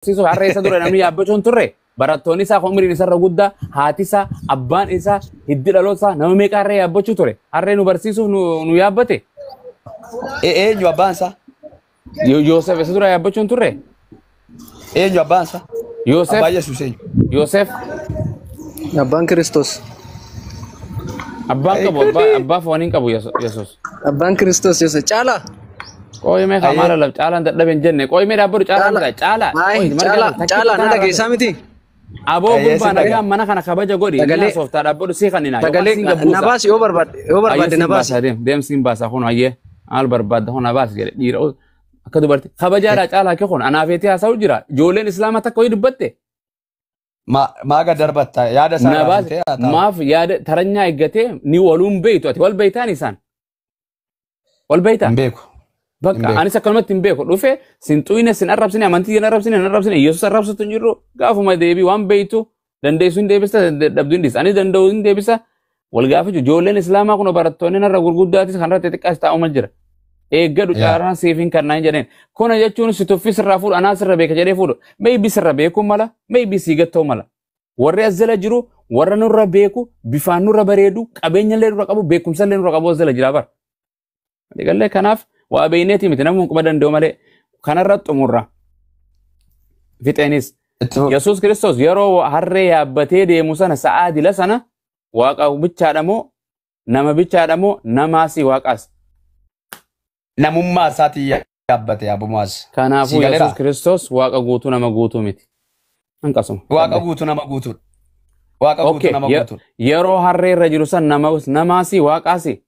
Barsiisuuf harree isa dura namni yaabbachuu hin turre. Barattoonni isaa umriin isarra guddaa, haati isaa, abbaan isaa, hiddi dhaloota isaa nama meeqa harree yaabbachuu ture. Harree nu barsiisuuf nu yaabbate. Eenyu abbaan isaa? Yoosef isa dura yaabbachuu hin turre. Eenyu abbaan isaa? Yoosef. Abbaa Yesuus eenyu? Yoosef. Abbaan Kiristoos. Abbaan qabu, abbaa foonii hin qabu Yesuus. Abbaan Kiristoos Yoosef. Caalaa. Qooyi mee kan maal lallab caalaan dadhabe hin jenne. Qooyi mee dhaabbatu caalaan Caalaa. caalaa. Ayi, caalaa, caalaa na dhageessaa miti. Aboo Ayyee, gurbaa sin dhagaa. Nagaan mana kana kabaja godhi. Sagalee- Ni sooftaa dhaabbatu sii kan hinaa. Sagalee na baasi yoo barbaadde, yoo barbaadde na baasi. Deem deem siin baasa kun ayyee maal barbaadda kun na baasi jedhe dhiira akka dubartii kabajaadhaa caalaa kee kun anaafeetii haasa'u jira. Ijoolleen islaamaa takka wayii dubbatte. Maa gad darbatta yaada isaa Na irraa baasi fuutee haa taa'u. Maaf yaada taranyaa eeggatee ni waluun beeytu ati wal beeytaan isaan. Wal beeytaa. Hin beeku. Hin Bakka beeku. anis akkanumatti hin beeku dhufe sin xuyne, sin arrabsine, amantii hin arrabsine, hin arrabsine, Yesuus arrabsutu hin jirru. Gaafuma deebii waan beeytu dandeessu hin deebista, dhabdu hin dhiisa, anis danda'u hin deebisa. Wal gaafachuu ijoolleen islaamaa kun barattoonni narra gurguddaatis kanarra xixiqqaas taa'uma jira. Eeggadhu caaraan siif hin kannaa hin jedheen. Kuna jechuun si tuffii sirraa fuudhu anaa sirra beeka jedhee fuudhu. Maybe sirra beekuu mala, maybe sii gatta'uu mala. Warri as jala jiru warra nurra beeku, bifaan nurra bareedu, qabeenya illee nurra qabu, beekumsa illee nurra qabu as jala jira bara. Gallee kanaaf waa beeyneeti miti namni quba danda'u malee kanarra xumurra. Fixeenis. Itti fufi. Yesuus Kiristoos yeroo harree yaabbatee deemu sana sa'aa dila sana waaqa bichaadha moo nama bichaadha moo namaasi waaqaas? Namummaa isaatiin yaabbate abumaas. Kanaafuu Sii galeera? Yesuus Kiristoos waaqa guutuu nama guutuu miti. Hanqasuma. Waaqa guutuu nama guutuudha. Waaqa guutuu Okay, nama guutuudha. Yeroo harree irra jiru san nama namaasi waaqaasi.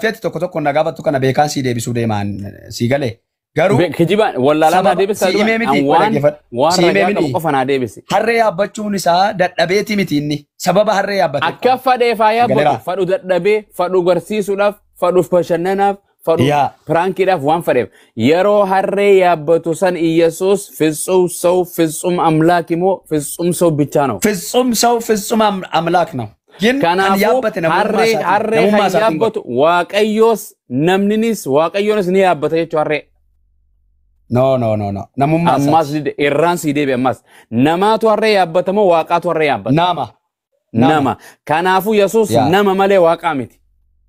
Feeti tokko tokko na gaafattu kana beekaan sii deebisuu deemaan sii galee. Garuu Kijibaan wallaalaa naa sababa deebisaa sii dura himee miti an waan dhaggeeffadhu. waan Sii himee ragaa qabu miti. qofa naa deebisi. Harree yaabbachuun isaa dadhabeeti miti inni. Sababa harree yaabbate. Akka fadhee faa yaabbatu Galeera. Fadhu dadhabee, fadhu barsiisuudhaaf, fadhu bashannanaaf, fadhu Yaa. piraankiidhaaf waan fadheef. Yeroo harree yaabbatu san Iyesuus ፍጹም ሰው ፍጹም አምላክ moo ፍጹም ሰው ብቻ ነው? ፍጹም ሰው ፍጹም አምላክ ነው። ግን kan Kanaafuu yaabbate namummaa harree isaatiin. Harree Namummaa kan isaatiin godhe. yaabbatu waaqayyoos namninis waaqayyoonis ni yaabbata jechuu harree. No, no, no, no. Namummaa Ammas isaati. dide irraan sii deebi ammas. Namaatu harree yaabbata moo waaqaatu harree yaabbata? Nama. Nama. Nama. Kanaafuu Yesuus Yaa. nama malee waaqaa miti.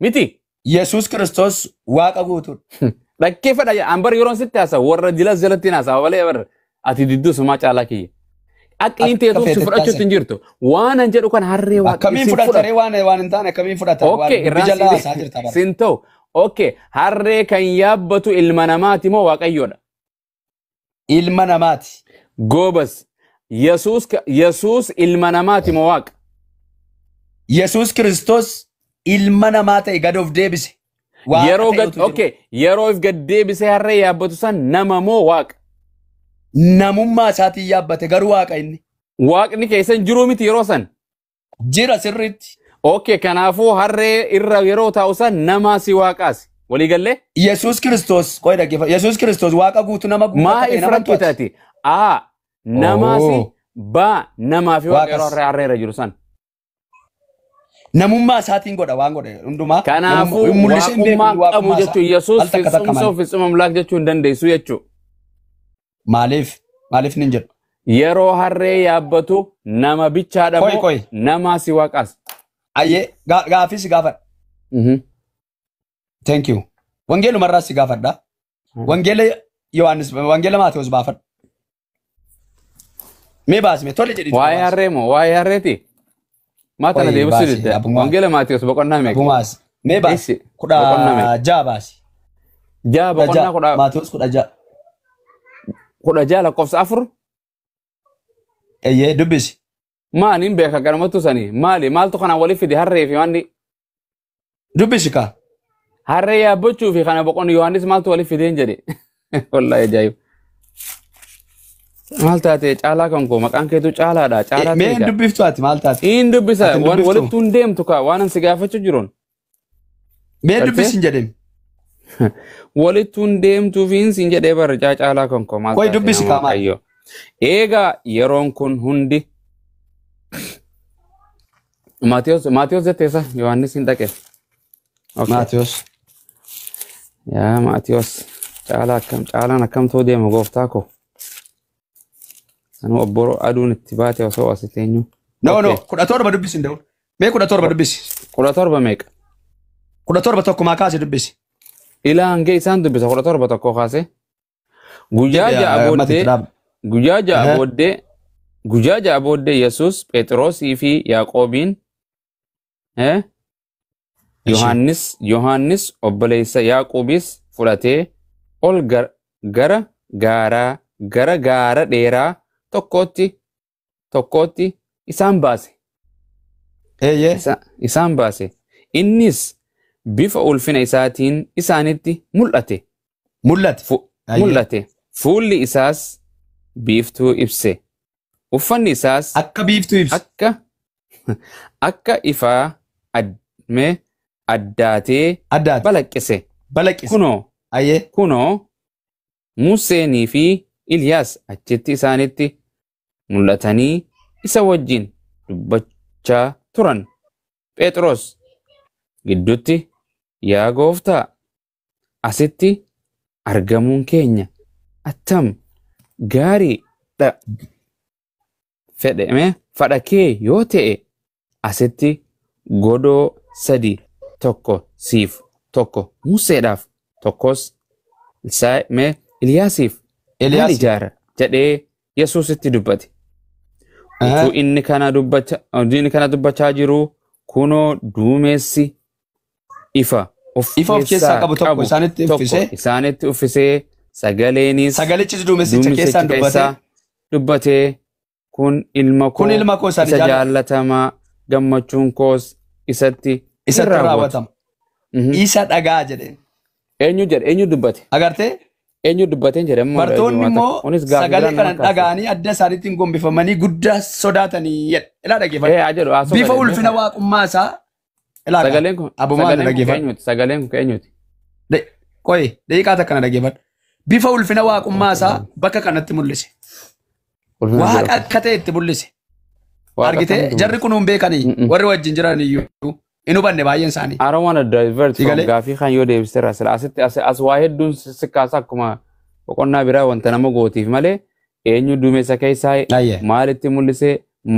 Miti. Yesuus Kiristoos waaqa guutuudha. Dhaggeeffadha an bar yeroon sitti haasa'u warra jilas jalatti haasa'u malee bar ati didduu sumaa caalaa kiyya. Aqliin Akka teetuuf si feetetti fudhachuutti haasa'e. hin jirtu. Waan an jedhu kan harree waaqa Akkamiin isin fudhata fudhatu. ree waan hin taane akkamiin fudhata? Waan Okay, dubbii irraan jalaa si haasaa jirta bara. sin ta'u. Okay, harree kan yaabbatu ilma namaati moo waaqayyoodha? Ilma namaati. Goobas. Yesuus ilma namaati moo waaqa? Yesuus Kiristoos ilma namaa ta'e gad of deebise. Waaqa Yeroo ta'e gad utuu jiru. Okay, yeroo if gad deebisee harree yaabbatu san nama moo waaqa? Namummaa isaatiin yaabbate garuu waaqa inni. Waaqni keessan jiruu miti yeroo san. Jira sirriitti. Okay, kanaafuu harree irra yeroo taa'u san namaasi waaqaasi. Walii gallee? Yesuus Kiristoos qoy dhaggeeffadhu. Yesuus Kiristoos waaqa guutuu nama guutuu Maa akka ta'e if nama to'ate. rakkitaati? A. Namaasi. Oh. B. Namaa fi waaqa yeroo Waaqas. harree irra jiru san. Namummaa isaatiin godha waan godhe hundumaa. Kanaafuu Mul'isee hin beeku waaqummaa qabu waaqummaa isaa. jechuun Yesuus Al takka takka ፍጹም ሰው malee. ፍጹም አምላክ jechuu hin dandeessu jechuu. Maaliif? Maaliif nin jedhu? Yeroo harree yaabbatu nama bichaadha Qoy moo qoy. namaasi waaqaas? Ayyee gaaffii si gaafadha. Thank you. Wangeelumarraa si gaafadha. Wangeela Yohaannis Wangeela Maatewos baafadhu. Mee baasime tole jedhi tokko Waa'ee baasi. harree moo waa'ee harreeti? Maa tana Qoy deebisuu baasi didda? abumaa. Wangeela Maatewos boqonnaa meeqa? Abumaas. Mee baasi Eessi boqonnaa meeqa? 16 baasi. 6 Kudha boqonnaa ja'a. 10 Maatewos 16. 16 lakkoofsa 4. Eeyyee dubbisi. Maali hin beeka garumattu sanii maali maaltu kanaan waliif fide harree fi wanni Dubbisi kaa. Harree yaabbachuu fi kana boqonni Yohaannis maaltu waliif fideen jedhe. Wallaahi ajaa'iba. Maal taate caalaa kan koo maqaan keetu caalaadha caalaa Mee ta'e hin gaa. dubbiftu ati maal taate? Hin dubbisa Ati hin waan dubbiftu? walittuu hin deemtu kaa waan an si gaafachuu jiruun. Mee Galtee? dubbisi hin jedheen. Walittuu hin deemtuu fi hin siin jedhee barra caalaa kan koo maal Qoy taate dubbisi nama kaa maal? Waaqayyo. Eegaa yeroon kun hundi Maatiyos jetteessa Yohaannis hin dhaqe. Okay. Maatewos. Yaa Maatiyos caalaa akkam caalaan akkam ta'uu deema gooftaa koo. Anuu obboroo aduun itti baate osoo as teenyu. No, no, 17 dubbisi hin da'u. Mee 17 dubbisi. 17 meeqa? 17 tokkumaa kaase dubbisi. Ilaa hanga isaan dubbisa 17 tokko kaase. Guyyaa 6 booddee guyyaa 6 booddee guyyaa 6 booddee Yesuus Phexrosii fi Yaaqoobiin Yohaannis obboleessa Yaaqoobis fudhatee ol gara gaara dheeraa tokkotti isaan baase. Isaan baase. Innis bifa ulfina isaatiin isaanitti mul'ate. Mul'ate. Fuulli isaas biiftuu ibse. Uffanni isaas akka biiftuu ibse. Akka ifaa addaatee balaqqise. Kunoo Museenii fi Iliyaas achitti isaanitti mul'atanii isa wajjin dubbachaa turan. Phexros gidduutti, yaa gooftaa, asitti argamuun keenya attam gaariidha. Fedha kee yoo ta'e asitti godoo 3, tokko siif, tokko Museedhaaf, tokkos Iliyaasiif nan ijaara jedhee Yesuusitti dubbate. Utuu inni kana dubbachaa jiru kunoo duumessi ifa of keessaa qabu tokko isaanitti uffisee sagaleenis sagalichis duumessicha keessaan dubbatee kun ilma koo isa jaallatamaa gammachuun koos isatti raawwatama. Isa dhagaa jedheen. Eenyu jedhe? Eenyu dubbate? Agartee? Eenyu dubbateen jedhe? Bartoonni immoo sagalee kana dhaga'anii adda isaaniitiin gombifamanii guddaa sodaatanii jedhe. Ilaa dhaggeeffadhu. Bifa ulfina waaqummaa isaa. Sagaleen kun sagaleen kun eenyuti? Qoyi daqiiqaa takka na dhaggeeffadhu. Bifa ulfina waaqummaa isaa bakka kanatti mul'ise. Waaqa akka ta'e itti mul'ise. Argitee jarri kun hin beekanii warri wajjin jiran iyyuu hin hubanne baay'een isaanii. I don't want to divert from gaafii kan yoo deebiste irraa sila asitti as waa hedduun si kaasa akkuma boqonnaa biraa wanta nama gootiif malee eenyu duumessa keessaa maalitti mul'ise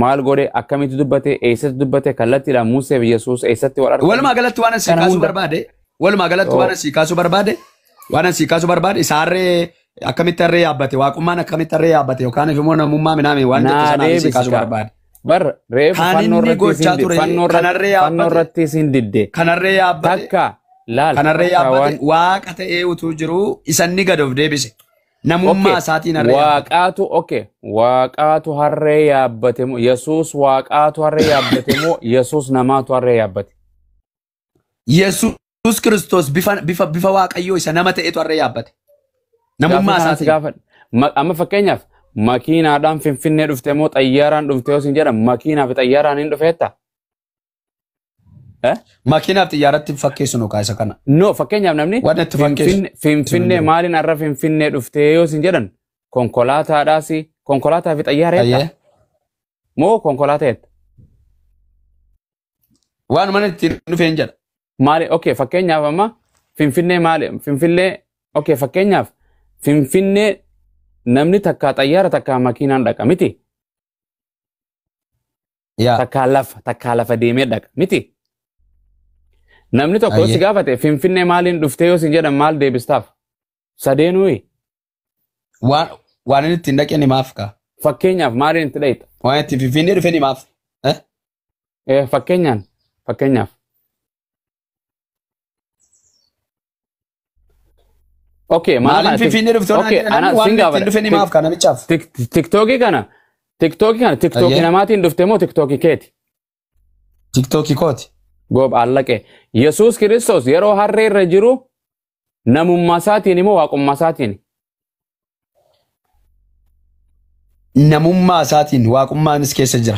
maal godhe akkamitti dubbate eessatti dubbate kallattiidhaan Musee fi Yesuus eessatti wal argan. Walumaa galatti waan asii kaasuu barbaade walumaa galatti waan asii kaasuu barbaade waan asii kaasuu barbaade isa harree akkamitti harree yaabbate waaqummaan akkamitti harree yaabbate yookaan immoo namummaa minaame waan jettu sanaan asii kaasuu barbaade. Bar reefu fannoo irratti isin didde. Kanarree yaabbate. Takka laal. Kanarree yaabbate waaqa ta'ee utuu jiru isanni gad of deebise. Namummaa isaatiin harree yaabbate. Waaqaatu okay. Waaqaatu harree yaabbate moo Yesuus waaqaatu harree yaabbate moo Yesuus namaatu harree yaabbate? Yesuus Kiristoos bifa waaqayyoo isa nama ta'etu harree yaabbate. Namummaa isaatiin. Amma fakkeenyaaf makiinaadhaan Finfinnee dhufte moo xayyaaraan dhufte yoo sin jedhan makiinaa fi xayyaaraan hin dhufeetta? Makiinaa fi xayyaaratti fakkeessu nu kaasa kana. No, fakkeenyaaf namni Finfinnee maaliin har'a Finfinnee dhufte yoo sin jedhan konkolaataadhaas konkolaataa fi xayyaara jetta? Moo konkolaataa jetta? Waan mana ittiin dhufeen jedha. Maali? Okay, fakkeenyaaf amma Finfinnee maali? Finfinnee okay, fakkeenyaaf Finfinnee namni takkaa xayyaara takkaa makiinaan dhaqa miti. Takkaa lafa deemee dhaqa miti. Namni tokko si gaafate Finfinnee maaliin dhuftee yoo sin jedhan maal deebistaaf? Sadeenuyi. Waan inni ittiin dhaqe ni maaf kaa? Fakkeenyaaf maaliin itti dhaqxa? Waan ittiin Finfinnee dhufe ni maaf? Fakkeenyaaf. Okay, maaliin Finfinnee dhufte waan ittiin dhufe ni maaf kaa namichaaf? Tiktookii kana tiktookii namaatiin dhufte moo tiktookii keeti? Tiktookii kooti. Goob allaqe. Yesuus Kiristoos yeroo harree irra jiru namummaa isaatiin immoo waaqummaa isaatiin? Namummaa isaatiin waaqummaanis keessa jira.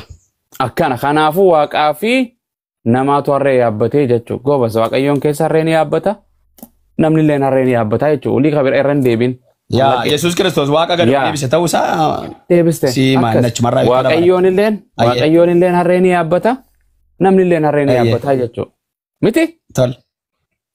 Akkana kanaafuu waaqaa fi namaatu harree yaabbatee jechuudha. Goobas waaqayyoon keessa harree ni yaabbata. Namni illee harree ni yaabbata jechuudha. Olii kabira irra hin deebiin. Yaa Yesuus Kiristoos waaqa gad deebise ta'uu isaa deebiste. Si maal Waaqayyoon illeen harree ni yaabbata. Namni illeen harree ni yaabbata jechuudha. Miti? Tol.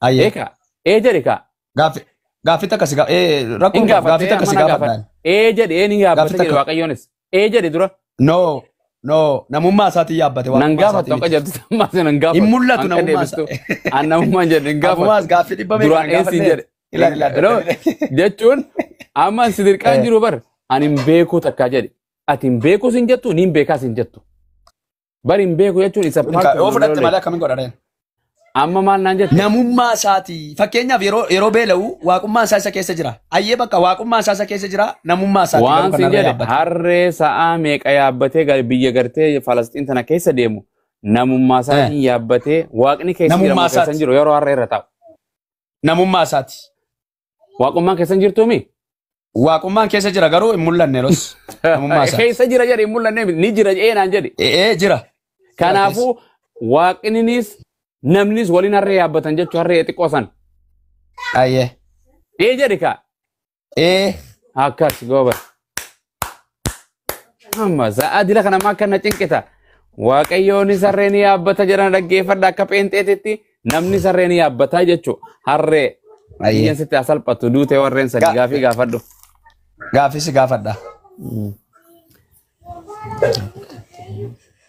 Ayyee. Eekaa. Ee jedhi kaa. Gaaffii takka si rakkoo gaaffii takka si gaafadhaan. Ee jedhi ee ni yaabbata jedhi waaqayyoonis. Ee jedhe dura. No, no, namummaa isaatiin yaabbate. Nan Waaqummaa gaafattu isaatiin akka miti. jettu ammaas nan gaafatu. Hin mul'atu Hanqa namummaa deebistu. isaa. An namummaan jedhe hin gaafatu. Abumaas gaaffii dhibba meeqa Duraan nan eessin gaafadhe. jedhe. Ilaali ilaali. No, jechuun amma si dirqaan jiru bar ani hin beeku takkaa jedhe. Ati hin beekus hin jettu ni hin beekaas hin jettu. Bar hin beeku jechuun isa part Yoo of fudhatte knowledge. malee akkamiin godha reen? Amma maal naan jette? Namummaa isaatii. Fakkeenyaaf yeroo beela'u waaqummaan isaa isa keessa jira. Ayyee bakka waaqummaan isaa isa keessa jira namummaa isaatii Waan garuu sin kanarra jedhe yaabbate. harree sa'aa meeqa yaabbatee biyya gartee Falasxiin tana keessa deemu namummaa isaatiin yaabbatee waaqni keessa jira Namummaa moo keessa hin isaati. jiru yeroo harree irra taa'u. Namummaa isaati. Waaqummaan keessa hin jirtuumi? Waaqummaan keessa jira garuu hin mul'anne yeroos. Namummaa isaati. Keessa jira jedhe hin mul'anne ni jira jedhee naan jedhe. Ee jira. Kanaafuu waaqninis namnis waliin harree yaabbatan jechuu harree xiqqoo san. Ayyee. Ee jedhe kaa. Ee. Akkas gooba. Amma sa'aa dila kana maa akka na cinqita. Waaqayyoon sarree ni yaabbata jedhan dhaggeeffadha akka pheenxeetitti namni sarree ni yaabbataa jechuudha. Harree Ayyee. biyyan sitti haa salphattu duutee warreen sadi gaafii gaafadhu. Gaaffii si gaafadha.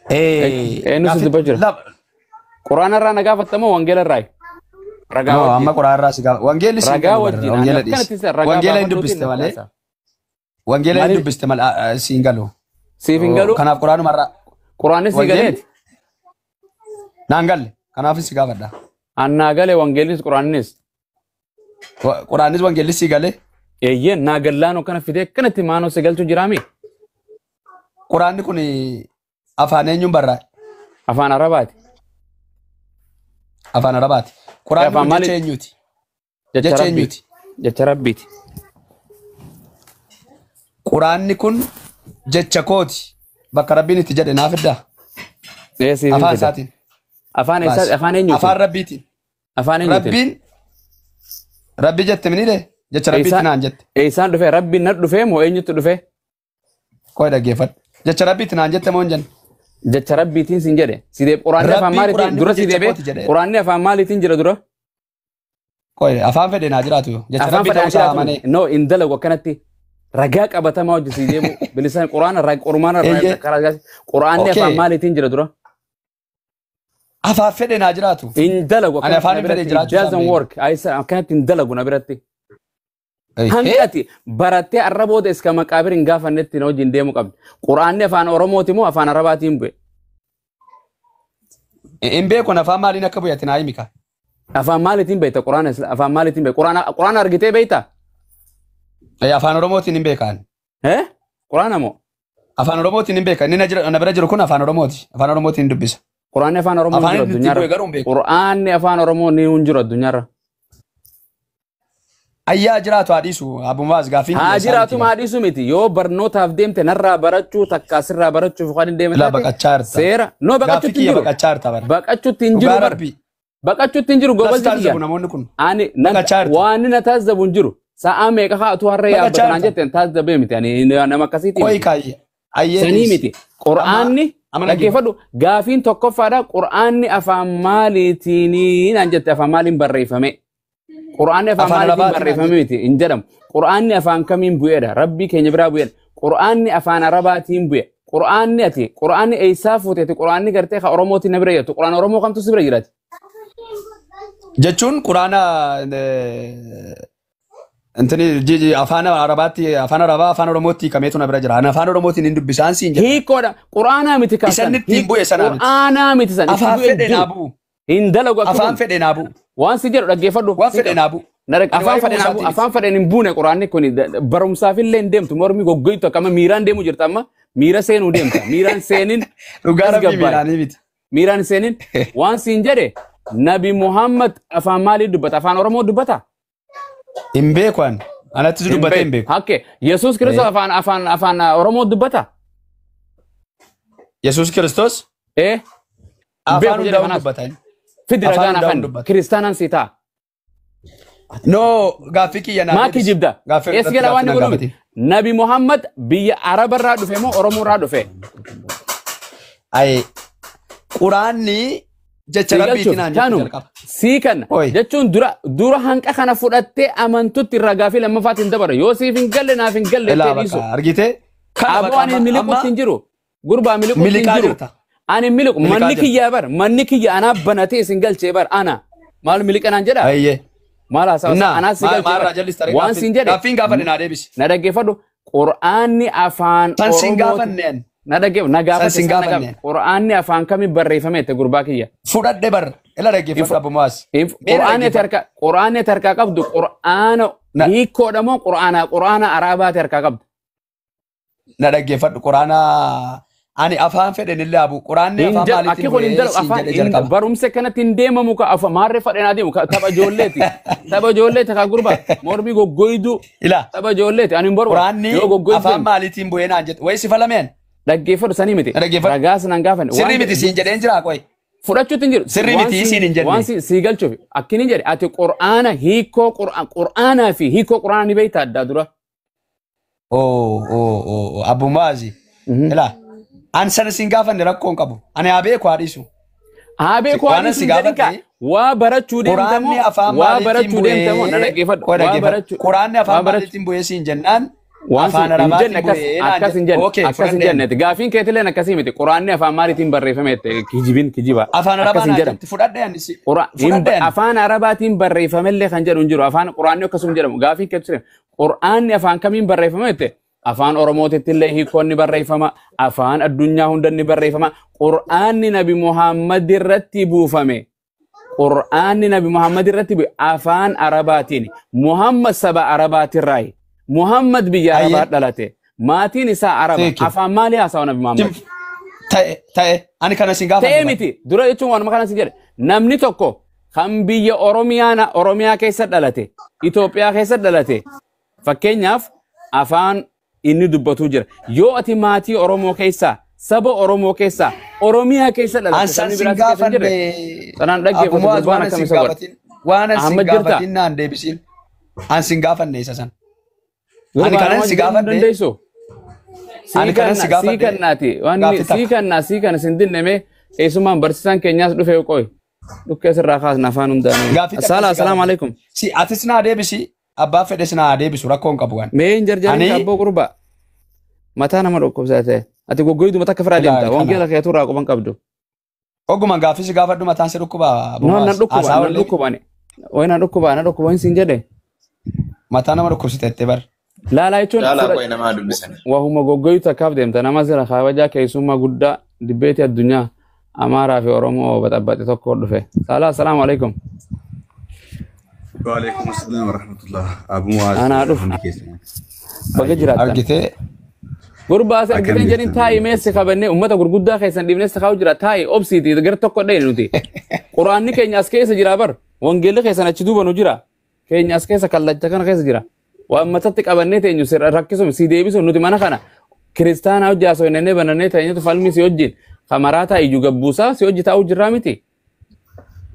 Eenyu si dubbaa jira? Quraana irraa na gaafatta moo wangeela irraa? Ragaa No, amma wajjin. quraana irraa si gaafa. Wangeelli si Ragaa wajjin. Ani Wangeela akkanatti dhiisi. isa ragaa Wangeela hin baafadhuutiin dubbiste na malee. kaasa. Wangeela hin Maaliif? dubbiste malee si hin galu. Siif hin galu? Kanaaf quraanuma irraa. Quraanni si Wangeelli? galeeti? Naan galle. Kanaaf si gaafadha. Annaa gale wangeellis quraannis. Quraannis wangeelli si galee. Eeyyeen naa gallaanoo kana fidee akkanatti maanoo si galchu jiraami? Quraanni kun afaan eenyuun barraa'e? Afaan Arabaati. Afaan Arabaati. Quraanni Afaan kun maali? jecha eenyuuti? Jecha Jecha Rabbiiti. eenyuuti? Jecha Rabbiiti. Quraanni kun jecha kooti. Bakka Rabbiin itti jedhe naaf fiddaa? Ee siif hin Afaan fida. isaatiin. Afaan eessa? Afaan eenyuuti? Afaan Rabbiitiin. Afaan eenyuuti? Rabbiin Rabbi jette minile jecha Rabbiitti naan jette. Eessaan dhufe? Rabbiin na dhufee moo eenyutti dhufe? Koo dhaggeeffadhu. Jecha Rabbiitti naan jette moo hin jenne? Jecha Rabbiitiin sin jedhe. Si deeb quraanni afaan Rabbiin maaliitiin quraanni dura kun si jecha deebee kooti jedhe. quraanni afaan maaliitiin jira dura? Koo afaan fedhe naa jiraatu. Jecha Afaan Rabbii fedhaa ta'uu isaa jiraatu. amanee. No hin dalagu akkanatti ragaa qabatamaa hojii si deemu bilisaan quraana quraana Eeyyee. karaa quraanni Okay. afaan maaliitiin jira dura? Afaan fedhe naa jiraatu. Hin dalagu Ani akkanatti afaan na hin fedhe biratti. It jiraachuu isaa doesn't beeku. work. Ayisa akkanatti hin dalagu na biratti. Hanqati barattee arra booda iska maqaabir hin gaafannetti na wajjin deemuu qabdi. Quraanni afaan Oromooti moo afaan Arabaatiin bu'e? Hin beeku afaan maaliin akka bu'e ati naa himi ka. Afaan maaliitiin beekta quraana afaan maaliitiin beekta? Quraana quraana argitee beekta? Afaan Oromootiin hin beekan. Eh? Quraana moo? Afaan Oromootiin hin beekan. Inni na bira jiru kun afaan Oromooti. Afaan Oromootiin hin dubbisa. Quraanni afaan Oromoo hin Afaan jiru inni ittiin bu'e addunyaarra. garuu hin beeku. Quraanni afaan Oromoo ni hin jiru addunyaarra. Ayyaa jiraatu haa dhiisu. Abbumaas gaaffiin Haa kiyya isaa jiraatu miti. maa dhiisu miti. Yoo barnootaaf deemte narraa barachuu takka asirraa barachuuf kan hin deemne Ilaa taate baqachaa jirta. seera. No Gaaffii baqachuutti hin kiyya jiru. baqachaa jirta bara. Baqachuutti hin jiru Dhugaa bara. Rabbii. Baqachuutti hin jiru Las goballi taasisu kiyya. namoonni kun. Ani nan Baqachaa jirta. waan na taazzabu hin jiru. Sa'aa meeqa haatu harree Baqachaa yaabbatan naan jirta. jetteen taazzabee miti. Ani nama akkasiitii Qo'i miti. kaayye. Ayyee Sanii dhiisi. miti. Qur'aanni Amma dhaggeeffadhu gaafiin tokkoffaadha. Qur'aanni afaan maaliitiin naan jette afaan maaliin barreeffame? Qur'aanni afaan Afaan maaliitiin Arabaatiin naan barreeffame miti hin jedhamu. Qur'aanni afaan kamiin bu'eedha? Rabbii keenya biraa bu'eedha. Qur'aanni afaan Arabaatiin bu'e. Qur'aanni ati Qur'aanni eessaa fuute ati Qur'aanni gartee ka Oromootiin na bira jirtu. Qur'aan Oromoo kamtu si bira jiraati? Jechuun quraana intini afaan Arabaatti afaan Arabaa afaan Oromootti hiikameetu na bira jira. Ani afaan Oromootiin hin dubbisaan siin jedha. Hiikoodha. Qur'aanaa miti Isa kaasan. inni ittiin bu'e sanaa miti. Qur'aanaa miti san. Itti Afaan bu'e hin fedhe naa jiru. bu'u. Hin dalagu akka Afaan kun. fedhe naa bu'u. Waan si jedhu dhaggeeffadhu. Waan fedhe naa bu'u. Nare Ani afaan waa'ee fedhen bu'uu isaatii afaan fedhen hin buune quraanni kun barumsaaf illee hin deemtu mormi goggoytu akkama miiraan deemu jirta amma miira seenuu deemta miiraan seenin Dhugaa as Rabbii gabbaay miidhaanii miti. miiraan seenin waan siin jedhe Nabi Muhammad afaan maalii dubbata afaan Oromoo dubbata Hin beeku ani. Anattis dubbatee hin beeku. Hakke Yesuus Kiristoos afaan afaan afaan Oromoo dubbata Yesuus Kiristoos ee hin afaan beeku jedhe hundaa'uun kanaas dubbata inni. fidi Afaan ragaan hundaa'uun afaan dubbata. kiristaanaan si ta'a No gaaffii kiyya naa maa deebisi. kijibda Gaaffii eessi irratti gara waan gaaffii ni na godhu miti gaafatin. Nabi Muhammad biyya Arabarraa dhufe moo Oromoorraa dhufe Ayi quraanni jecha Sii Rabbiitiin galchuuf naan jette kanuma jalqaba. sii kana Oi. jechuun dura dura hanqa kana fudhattee amantutti irraa gaafii lammaffaatiin dabara yoo siif hin galle naaf hin galle Ilaa jettee dhiisu bakka argitee Aboo ani miliquutti hin jiru. Gurbaa miliquutti hin jiru. Ani miliqu manni kiyyaa bar manni kiyya anaa banatee isin galchee bar ana maal miliqanaan jedha. Maal haasawa anaa si galchee waan siin jedhe. Gaaffiin gaafadhe naa deebisi. Na dhaggeeffadhu Qur'aanni afaan San siin gaafanneen. Na dhaggeeffadhu na gaafadhe Qur'aanni afaan kamiin barreeffame jette gurbaa kiyya. Fudhadhe bar ila dhaggeeffadhu Abu Mu'aaz. Qur'aanni ati harkaa qabdu Qur'aana hiikkoodha moo Qur'aana Araabaati harkaa qabdu? Na dhaggeeffadhu Qur'aana ani afaan fedhen illee abu Qur'aanni afaan maaliitiin bu'ee siin jedhe jalqaba. Barumsa kanatti hin deemamu ka afaan maarree fedhen adeemu tapha ijoolleeti. Tapha ijoolleeti ka gurbaa mormii goggoydu. Tapha ijoolleeti ani hin barbaadu. Qur'aanni afaan maaliitiin bu'ee naan jedhe wayi sifa lameen. Dhaggeeffadhu sanii miti. Ragaas nan gaafanne. Sirrii miti siin jedheen jira qoy. Fudhachuutti hin jiru. Sirrii miti siin hin jenne. Waan sii galchuuf akkini jedhe ati Qur'aana hiikoo Qur'aanaa fi hiikoo Qur'aana ni beekta addaa dura. Oo Abu Mu'aazi. Ilaa an sana siin gaafanne rakkoo hin qabu. Ani haa beeku haa dhiisu. Haa beeku haa dhiisu jedhin kaa waa barachuu deemtamoo waa barachuu deemtamoo na dhaggeeffadhu. Qur'aanni afaan maaliitiin bu'ee siin jennaan afaan arabaatiin bu'ee akkas hin jenne akkas hin jenne gaafiin keetilleen akkasii miti Qur'aanni afaan maaliitiin barreeffame jette kijibin kijiba afaan arabaatiin fudhadhe ani afaan arabaatiin barreeffamellee kan jedhu hin jiru afaan Qur'aanni akkasuma jedhamu gaafiin keetu Qur'aanni afaan kamiin barreeffame jette afaan Oromootitti illee hiikoon ni barreeffama afaan addunyaa hunda ni barreeffama Qur'aanni Nabi Muhammad irratti buufame Qur'aanni Nabi Muhammad irratti bu'e afaan Arabaatiin Muhammad saba Arabaatirraayi Muhammad biyya Arabaa dhalate maatiin isaa Araba afaan maalii haasawa Nabi Muhammad Ta'e ani kana siin gaafa ta'e miti dura jechuun waanuma kana siin jedhe namni tokko kan biyya Oromiyaa keessa dhalate Itoophiyaa keessa dhalate fakkeenyaaf afaan inni dubbatu jira yoo ati maatii Oromoo keessaa saba Oromoo keessaa Oromiyaa keessa dhalate sabni biraa keessa jirre sanaan dhaggeeffatu gurbaan akkam isa godha waan an sin gaafatin naan deebisin an sin gaafanne isa san ani kanan si gaafadhe dandeessu ani kanan si gaafadhe sii kannaati waan sii kannaa sii kana sin dinneme keessumaan barsiisaan keenyaas dhufe qoy dhukkee sirraa kaasna afaan hundaanuu assalaamu alaikum si atis naa deebisi abbaa fedhes naa deebisu rakkoo hin qabu waan. Mee hin jarjarin abboo gurbaa mataa nama dhukkubsaa ta'e ati goggoydu mataa akka firaa deemta wangeela keetu irraa quban qabdu. Oguma gaaffii si gaafadhu mataan si dhukkubaa. No nan dhukkuba nan dhukkuba ani wayi nan dhukkuba nan dhukkuba hin siin jedhe. Mataa nama dhukkubsite jettee bar. Laalaa jechuun Laalaa qo'i nama dubbisan. Wahuma goggoydu takkaaf deemta nama sira kabajaa keessummaa guddaa dibbeetii addunyaa Amaaraa fi Oromoo baxabbaxe tokko dhufe. Saalaa assalaamu alaikum. Waalaikum assalam warahmatullah. Abu Mu'aaz. Anaa dhufu. Baga jiraattan. Argitee. Gurbaa as argiteen jedhin taa'i meessi qabannee uummata gurguddaa keessan dhiibnee si kaa'u jira taa'i obsiiti gara tokko dhayne nuti. Quraanni keenya as keessa jira bar. Wangeelli keessan achi duuba nu jira. Keenya as keessa kallacha kana keessa jira. Waan matatti qabannee teenyu rakkisum si deebisu nuti mana kana kiristaanaa hojii haasoo innee banannee teenyutu falmii si wajjin kamaraataa iyyuu gabbuusaa si hojii taa'uu jirraa miti.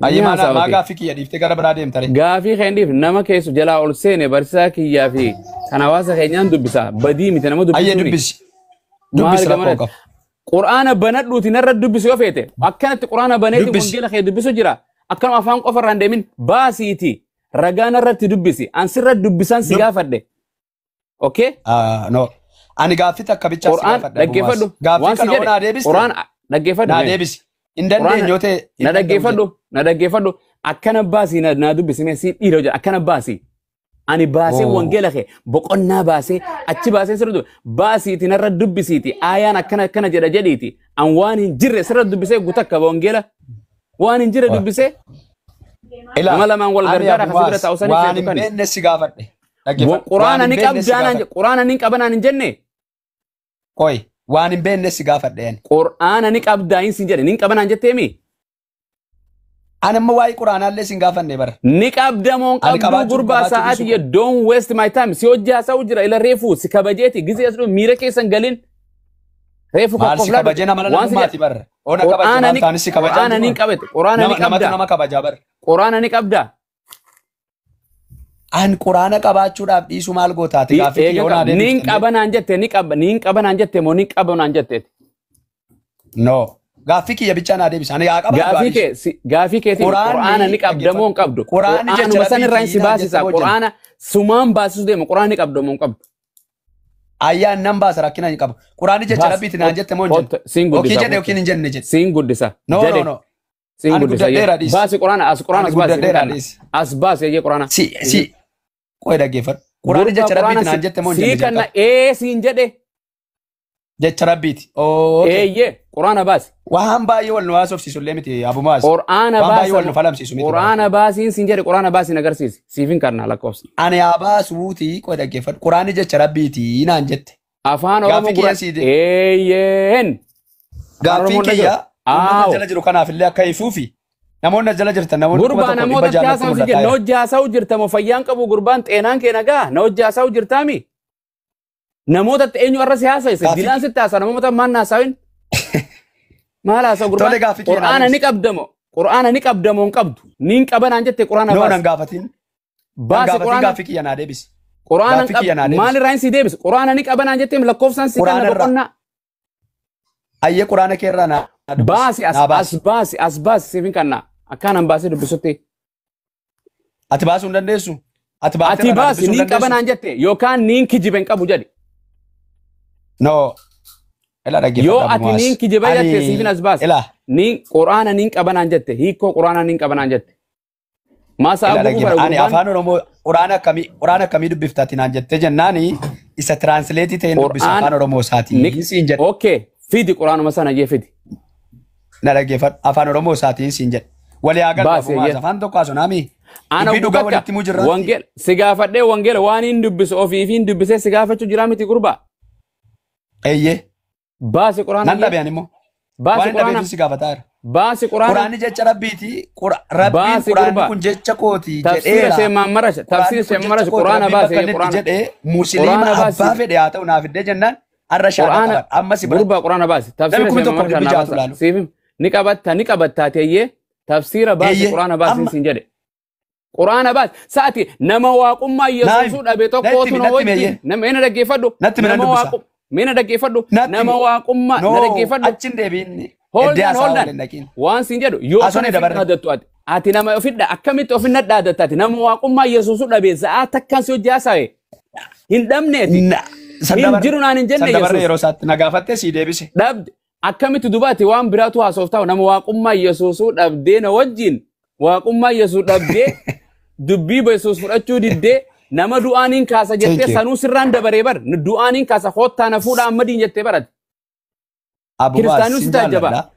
Ayyee maa gaaffii kiyya dhiiftee gara biraa deemta ree? Gaaffii kan dhiif nama keessu jalaa ol seene barsiisaa kiyyaa fi kan hawaasa keenyaan dubbisa. Badii miti nama dubbisuuni. Ayyee dubbisi. Dubbisi rakkoo qabu. Qur'aana banadhuuti narra dubbisu yoo feete akkanatti qur'aana baneeti wangeela kee dubbisu jira. Akkanuma afaan qofa irraan deemin baasiiti ragaa narratti dubbisi. An sirra dubbisan si gaafadhe. Okay? No. Ani gaaffii takka bichaa si gaafadhe. Dhaggeeffadhu. Gaaffii kana naa deebiste. Qur'aan dhaggeeffadhu. Naa deebisi. Hin dandeenye ta'e. Na dhaggeeffadhu. Na dhaggeeffadhu. Akkana baasii na dubbisi si dhiira hojjedha. Akkana baasii. Ani baasee wangeela kee boqonnaa baasee achi baasee sirra dubbi baasiiti narra dubbisiiti aayaan akkana akkana jedha jedhiiti an waan hin jirre sirra dubbisee gutakka wangeela waan hin jirre dubbisee nama lamaan wal gargaara kan sirra taa'u sanii waan hin beekne si gaafadhe. Quraana ni qabdaanaan quraana ni qabanaan hin jenne. Qoy waan hin beekne si gaafadhe. Quraana ni qabdaa hin sin jedhe ni qabanaan jetteemi. Ani amma waa'ee quraanaallee sin gaafanne bara. Ni qabdamoon qabduu gurbaa sa'aatii don't waste my time si hojii haasa'u jira ila reefu si kabajeeti gizee as dhufu miira keessan galin. Reefu Maal si kabajee nama lamummaati barra. Ona kabajee maal ta'anis si kabajaa. Quraana ni qabete quraana ni qabda. Namatu nama kabajaa barra. Quraana ni qabda. An quraana qabaachuudhaaf dhiisu maal gootaati gaaffii kiyya onaa deebifte. Niin qabanaan jette ni qaba niin qabanaan jette moo niin qabanaan jette. No. Gaaffii kiyya bichaa naa deebisa. Ani yaa qabaadhu. Gaaffii keetiin quraana ni qabda moo hin qabdu? Quraanni jecha san irraa si baasisa. Quraana sumaan baasisu deema. Quraana ni qabda moo hin qabdu? Ayyaan nan baasa rakkina hin qabu. Quraanni jecha rabbiiti naan jette moo hin jenne? Siin guddisa. Yookiin jedhe yookiin hin jenne jedhe. Siin guddisa. No no no. Siin Ani guddisa. guddadheera dhiisi. Baasi quraana as quraana Ani as baasi. guddadheera dhiisi. As baasi eeyyee quraana. Si si qoy dhaggeeffadhu. Quraanni jecha rabbiiti naan jette moo hin Sii jenne kanna jalqaba? ee siin jedhe. Jecha rabbiiti. Okay. Eeyyee quraana baasi. Waan baay'ee wal nu haasofsiisu illee miti Abu Muaz. Quraana Waan baay'ee wal nu baasi. falamsiisu miti. Quraana baasiin siin jedhe quraana baasiin agarsiisi. Siifin karna lakkoofsa. Ani haa baasuuti qoy dhaggeeffadhu. Quraanni jecha rabbiiti naan jette. Afaan Oromoo Gaaffii kiyya sii Eeyyeen. Gaaffiin Oromoon kiyya dhaggeeffatu. uummata jala jiru kanaaf illee akka ifuufi namoonni as jala jirtan namoonni kuma Gurbaa tokko dhibba namoota jaallatti haasa'u si jedhe mul'ataa na jira. hojii haasa'u jirta moo fayyaan qabu gurbaan xeenaan kee nagaa na hojii haasa'u jirtaami. Namoota eenyu arra si haasa'ise Gaaffii dilaan sitti haasa namoota maan haasa'in. Maal haasa'u gurbaan Tole gaaffii kiyya naa qur'aana ni deebisi. qabdamo qur'aana ni qabdamo hin qabdu ni hin qabanaan jette qur'aana No nan baasi. gaafatin. Nan Baasi gaafatin qur'aana gaaffii kiyya naa deebisi. qur'aana hin Gaaffii kiyya naa qabdu deebisi. maal irraa hin si deebise qur'aana ni qabanaan jette lakkoofsaan si Qur'aana kanna irraa. boqonnaa. Ayyee quraana kee irraa naa dubbisi. Baasi as Naa as baasi. baasi as baasi siif hin kanna akkaan baasee dubbisutti. Ati baasuu hin dandeessu. Ati baaftee Ati irraa naa baasi dubbisuu hin niin dandeessu. qabanaan jette yookaan niin kijibe hin qabu jedhi. No. Ila Yoo dhaggeeffadhu Abu ati Muaz. niin kijibe jette siifin Ani as baasi. ila Niin quraana niin qabanaan jette hiikoo quraana niin qabanaan jette. Maasaa ila aguguu dhaggeeffadhu. bara Ani gurbaan afaan Oromoo quraana akkamii dubbifta ati naan jettee jennaani isa tiraansleetii ta'een dubbisa quraana afaan Oromoo ni isaatiin siin jedhe. okay fidi quraanuma sana jee fidi. Na dhaggeeffadhu afaan Oromoo isaatiin siin jedhe. Walii haa gallu Baasi Abu Muaz eeyyee. afaan tokko haasofnaami. Ana Dubbii dhugaa takka walitti himuu jirraatti. wangeela si gaafadhee wangeela waan hin dubbisu ofii fi hin dubbisee si gaafachuu jiraa miti gurbaa. Eeyyee. Baasi quraana Nan jee dhabe ani immoo. Waan baasi hin quraana dhabeefis si gaafataa jira. baasi quraana Quraanni jecha rabbiiti. Rabbiin baasi quraanni gurbaa. kun jecha kooti Tafsiira jedheera. shee maammarasha Quraanni tafsiira kun shee jecha maammarasha kooti quraana rabbiin baasi bakka inni itti quraana jedhee musliima quraana baasi abbaa fedhe haa ta'u naaf iddee jennaan har'a shaadaa quraana qaban amma si biratti. gurbaa quraana baasi Namni tafsiira kumi shee tokkoof maammarasha dhibbi naa ja'atu baasa laalu. siif ni qabattaa teeyyee tafsiira baasi Eeyyee quraana baasi amma siin jedhe quraana baasi sa'ati nama waaqummaa naa yesuusuu himi dhabe natti tokkootu himi na natti himi wajjin eeyyee nama ina dhaggeeffadhu natti himi nan nama dubbisa. waaqu mina dhaggeeffadhu Natti nama himi. waaqummaa na No dhaggeeffadhu achi hin deebiin Hold eddee on, haasa'aa hold waliin on. dhaqiin. Waan siin jedhu yoo Haasoo kana ni ofitti dabarre. dhaadattu ati. Ati nama ofidha akkamitti ofi dhaadattu ati nama waaqummaa Yesuusuu dhabe sa'aa takkaan si hojii haasa'e hin dhabneeti. San Hin dabarre jiru naan hin san jenne dabarre Yesuus. yeroo isaatti na gaafattee sii deebise. Dhabde akkamitti dubaati waan biraatu haasoftaa nama waaqummaa Yesuusuu dhabdee na wajjin waaqummaa Yesuus dhabdee dubbii Yesuus fudhachuu diddee nama du'aaniin kaasa Thank jettee you. sanuu sirraan dabaree bar du'aaniin kaasa koottaa na fuudhaa ammadiin jettee barate. Abu Muaz Kiristaanuu sin si taajjaba. jaalladha.